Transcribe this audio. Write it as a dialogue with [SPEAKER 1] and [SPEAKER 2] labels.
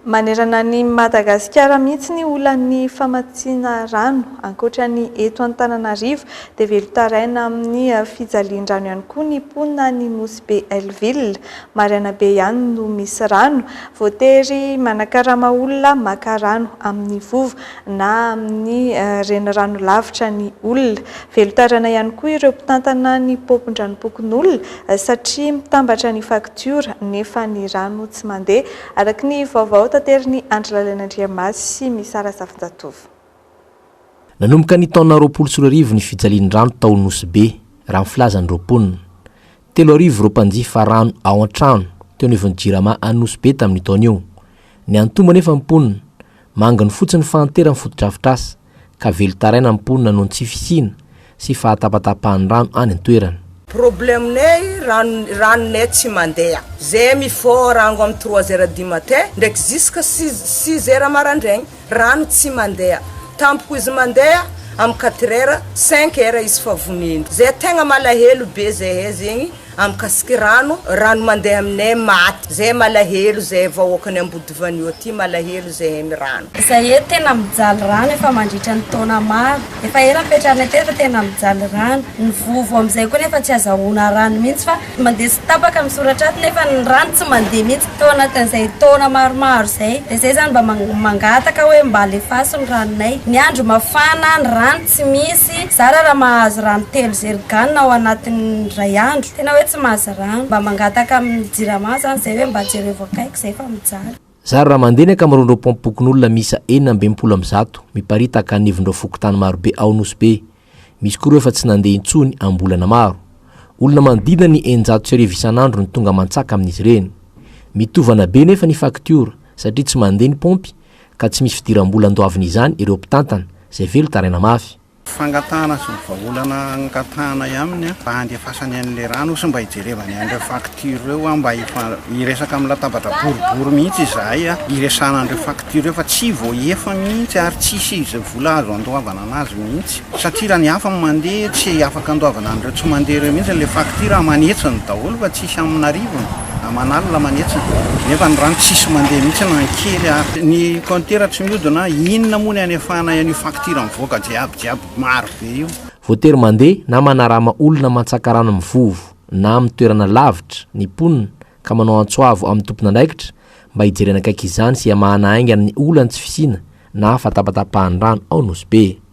[SPEAKER 1] Manerana an'i Madagasikara mihitsy ny olan'ny famatsiana rano. Ankoatra ny eto Antananarivo dia velon-taraina amin'ny fijalian-drano ihany koa ny mponina any Nosy Be Hell-Ville. Maraina be ihany no misy rano. Voatery manakarama olona maka rano amin'ny vovo na amin'ny renirano lavitra ny olona. Velon-taraina ihany koa ireo mpitantana ny paompin-dranom-pokonolona satria mitambatra ny faktiora nefa ny rano tsy mandeha, araka ny vaovao taterin'i Andry Lalaina Andriamasy sy Misa Razafinjatovo.
[SPEAKER 2] Nanomboka ny taona 2020 ny fijalian'ny rano tao Nosy Be, raha ny filazan'ireo mponina. 3000 ireo mpanjifa rano ao an-trano teo anivon'ny Jirama any Nosy Be tamin'io taona io. Niantombo anefa ny mponina. Manginy fotsiny ny fahanteran'ny fotodrafitrasa ka velon-taraina ny mponina noho ny tsy fisiana sy fahatapatapahan'ny rano any an-toerana.
[SPEAKER 3] Problème-nay rano ranonay tsy mandeha zay mifoha rango am trois heures du matin ndraiky jusque six six heures marandraigny rano tsy mandeha tampoko izy mandeha am quatre heures cinq heures izy fa vonindry zay tegna malahelo be zahay zegny Amikasiky rano, rano mandeha aminay maty, zay malahelo zay vahoakany Ambodivanio aty malahelo zahay my rano.
[SPEAKER 4] Zay eto tena mijaly rano efa mandritra ny taona maro, efa ela nipetrahanay teto fa tena mijaly rano, ny vovo amizay koa nefa tsy azahoana rano mihitsy fa mandeha tsy tapaka misoratra ato nefa ny rano tsy mandeha mihitsy tao anatin'izay taona maromaro zay, de zay zany mba mangataka hoe mba alefaso ny ranonay, ny andro mafana ny rano tsy misy. Zara raha mahazo rano telo zeriganina ao anatin'ny iray andro. Tena hoe tsy mahazo rano. Mba mangataka amin'ny jirama zany zay hoe mba jerevo akaiky zay fa mijaly.
[SPEAKER 2] Zara raha mandeha ny ankamaroan'ireo paompim-pokonolona miisa 166 miparitaka anivon'ireo fokontany marobe ao Nosy Be. Misy koa ireo efa tsy nandeha intsony am-bolana maro. Olona manodidina ny 1600 isan'andro no tonga mantsaka amin'izy ireny. Mitovana be nefa ny faktiora satria tsy mandeha ny paompy ka tsy misy fidiram-bola andoavina izany ireo mpitantana izay velon-taraina mafy.
[SPEAKER 5] Fangatahana sy ny vahaolana angatahanay aminy mba handefasany an'ilay rano sy mba hijerevany an'ireo facture ireo mba hiresaka amin'ny latabatra boribory mihitsy izahay hiresahana an'ireo facture ireo fa tsy voahefa mihitsy ary tsisy izay vola azo andoavana anazy mihitsy satria raha ny hafa no mandeha tsy afaka andoavana an'ireo tsy mandeha ireo mihitsy ilay facture aman'hetsiny daholo fa tsisy amin'arivony aman'alina aman'hetsiny nefa ny rano tsisy mandeha mihitsy na ny kely ary ny compteur tsy mihodina inona moa ny anefanay an'io facture mivoaka jiaby jiaby maro be io.
[SPEAKER 2] Voatery mandeha na manarama olona mantsaka rano mivovo na amin'ny toerana lavitra ny mponina ka manao antso avo amin'ny tompon'andraikitra mba hijerena akaiky izany sy hamahana haingana ny olan'ny tsy fisiana na fahatapatapahan'ny rano ao Nosy Be.